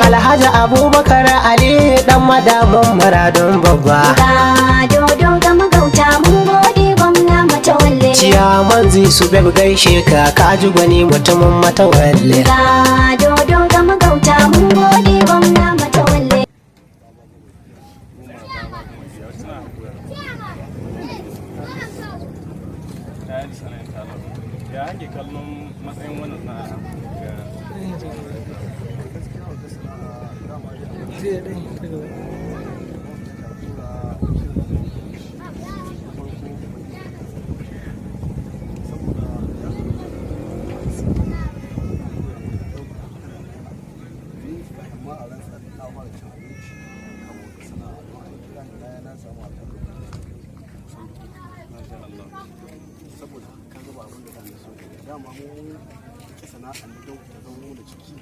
Alhaji Abubakar Ali dan madamin muradun babba. Ga dodo ga magauta, mun gode Gwamna Matawalle. Ciyaman su beb, gaishe ka, kaji gwani mutumin Matawalle. Ga dodo ga magauta, mun gode Gwamna Matawalle. Umar Baba kuma ya suna koyar. Tile and interlock. Ya ake kallon matsayin wannan sana'a ga Gaskiya wata sana'a dama dai abin da jagora na farko, saboda ya ni amma a ran sa na fara cin abinci kan wata sana'a, don an kira ni na na samu a kan kusan Masha Allah. Saboda ka gaba abin da zan so dama mu ke sana'a da don ta zama mu da ciki,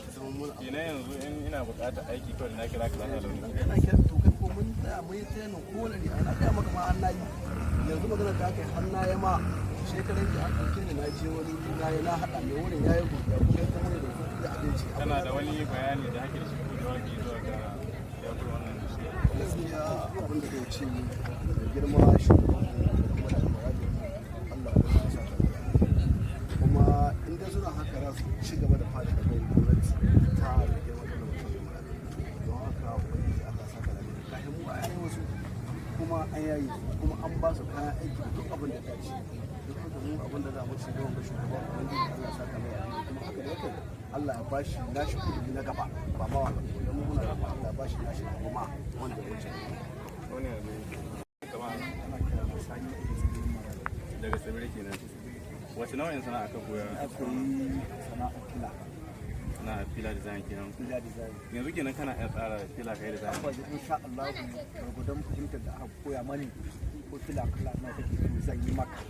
ta zama mu abu. Kenan yanzu in ina buƙatar aiki kawai na kira ka, za ka launi. Kana kira, to kai ko mun tsaya mun yi training ko wani ana gaya maka ma an nayi. Yanzu magana da aka yi har na yi ma shekaran da an ɗauke ni, na je wani wuri na yi, na haɗa mai wurin ya yi godiya kuma ya kuma da kuɗi da abinci. Kana da wani bayani da hake da shi ko jawabi zuwa ga jagoran wannan shi? Gaskiya abin da zai ce da girma shugaban mu kuma da muradin Allah ya sa ta, kuma in dai suna haka za su ci gaba da fada da gwamnati ta da girma da mutum. Don haka Ubangiji Allah saka da kafin mu a yayi wasu kuma an yayi kuma an ba su kayan aiki da duk abin da ya dace. Duk haka mu abin da za mu ci gaban ga shugaban, Ubangiji Allah saka mai alheri, kuma haka da yake Allah ya bashi nashi kudi na gaba, ba ma wannan, don mu muna roƙon Allah ya bashi nashi gaba ma wanda ya wuce. Wani yanzu kama Ana kira na Sani daga Tsibirin Maradi. Daga Tsibiri kenan. Wace nau'in sana'a ka koya? Na koyi sana'ar fila. Sana'a fila design kenan? Fila design. Yanzu kenan kana iya tsara fila kai design? Tabbas, insha Allah, gwargwadon fahimtar da aka koya mani, ko fila kala na kake so zan yi maka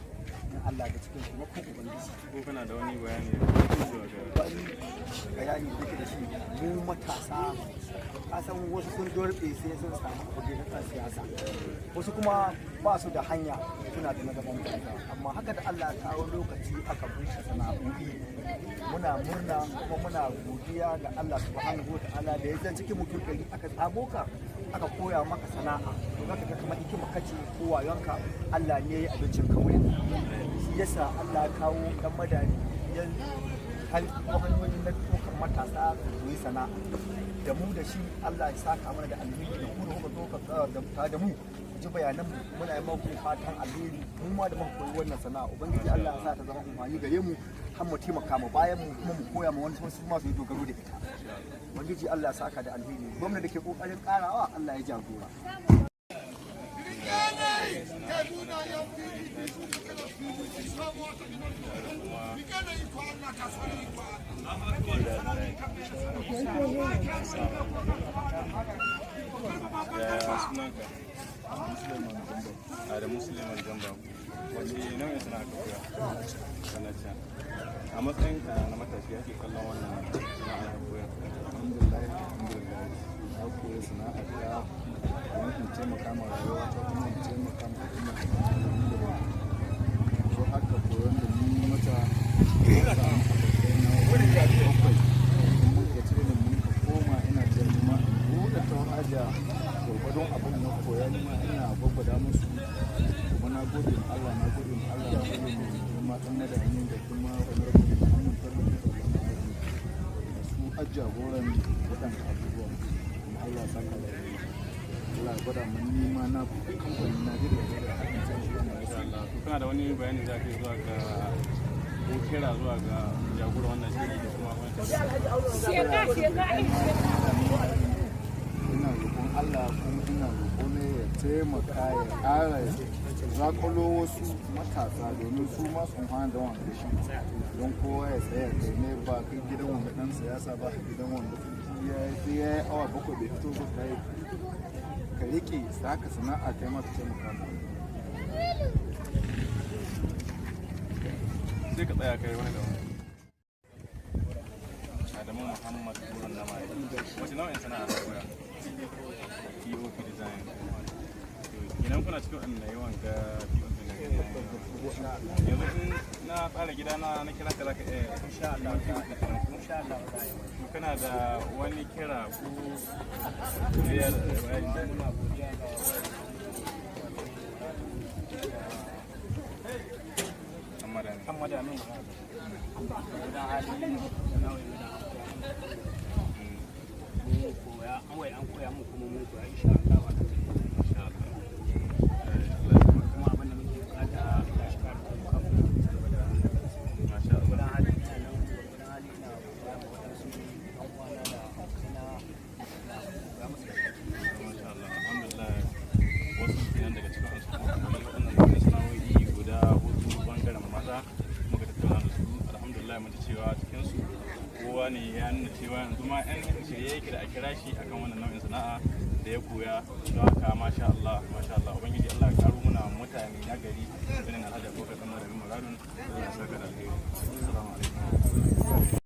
in Allah da cikin taimakon Ubangiji. Ko kana da wani bayani zuwa ga Wani bayani da nake da shi, mu matasa, kasan wasu sun dorbe sai sun samu abu da ɗan siyasa, wasu kuma ba su da hanya, suna da na gaban banza. Amma haka da Allah ya kawo lokaci aka buɗe sana'o'i, muna murna kuma muna godiya ga Allah Subhanahu wa ta'ala da ya zan cikin mutum 100 aka tsamo ka, aka koya maka sana'a. To zaka ga kamar hikima kace ko wayonka, Allah ne ya yi abincin ka wurin. Shi yasa Allah ya kawo dan madani ya hanyoyi na ɗaukar matasa su yi sana'a da mu da shi. Allah ya saka mana da alheri, da ku da kuka zo ka da tare da mu ji bayanan mu. Muna yi maku fatan alheri. Mu ma da muka koyi wannan sana'a, Ubangiji Allah ya sa ta zama amfani gare mu, har mu taimaka mu bayan mu, kuma mu koya ma wani wasu ma su yi dogaro da ita. Ubangiji Allah ya saka da alheri. Gwamnati da ke kokarin karawa, Allah ya jagora. Yaya sunanka? Adamu Suleiman Gamba. Wace nau'in sana'a ka koya? Sana'a. A matsayinka na matashi, ake kallon wannan sana'a ka koya? Alhamdulillah, alhamdulillah. Na koyi sana'a ta don in taimaka ma rayuwa ta, kuma in taimaka ma al'umma da so. Haka koyon da ni mata na samu abokai na wani bakwai, mun ka cire da mun ka koma ina ce ma in buɗe ta haja gwargwadon abin da na koya, ni ma ina gwaggwada musu. Kuma na gode ma Allah, na gode ma Allah, na gode ma kuma dan madani da kuma Honorable Muhammad Bello da su a jagoran waɗanda abubuwa. Kuma Allah ya saka da alheri. Allah ya gwada mun ni ma na kamfani na da da haɗin sai shi wannan Masha Allah. To kana da wani bayani za ka yi zuwa ga ko kira zuwa ga jagoran wannan shiri da kuma gwamnati? Ina roƙon Allah kuma ina roƙo ne ya taimaka ya ƙara zakulo wasu matasa domin su ma su amfana da wannan shi, don kowa ya tsaya kai ne, ba kai gidan wanda ɗan siyasa ba, gidan wanda sarki ya yi sai ya yi awa 7 bai fito ba. Kai ka riƙe saka sana'a, kai ma ka taimaka ma. Sai ka tsaya kai wani gaba. Adamu Muhammad Buran Namai. Wace nau'in sana'a ka koya? POP design. To kenan kuna cikin waɗanda yawan ga POP na gani. Yanzu in na tsara gida na kira ka, za ka iya Insha Allah. POP kenan ko? Insha Allah za a yi. To kana da wani kira ko godiya da bayani? Muna godiya ga Amma da ne. Kan madamin gudan hali da nau'in da mun koya, an wai an koya mu kuma mun koya, insha Allah wa ta. Insha Allah. Allah ya taimaka. Kuma abin da muke bukata, Allah shi kare mu kan Masha Allah. gudan hali. Ina nan gudan hali, ina koya ma waɗansu ɗan uwana da abokaina, ina koya musu da Masha Allah, alhamdulillah. Wasu kenan daga cikin wasu koyi waɗannan nau'in sana'o'i guda hudu bangaren maza muka tattauna da su. Alhamdulillah, mun ji cewa cikin su kowa ne ya nuna cewa yanzu ma yan shirye yake da a kira shi akan wannan nau'in sana'a da ya koya. Don haka masha Allah, masha Allah. Ubangiji Allah ya karo muna mutane na gari irin Alhaji Abubakar Kamar Maradun. Allah ya saka da alheri. Assalamu alaikum.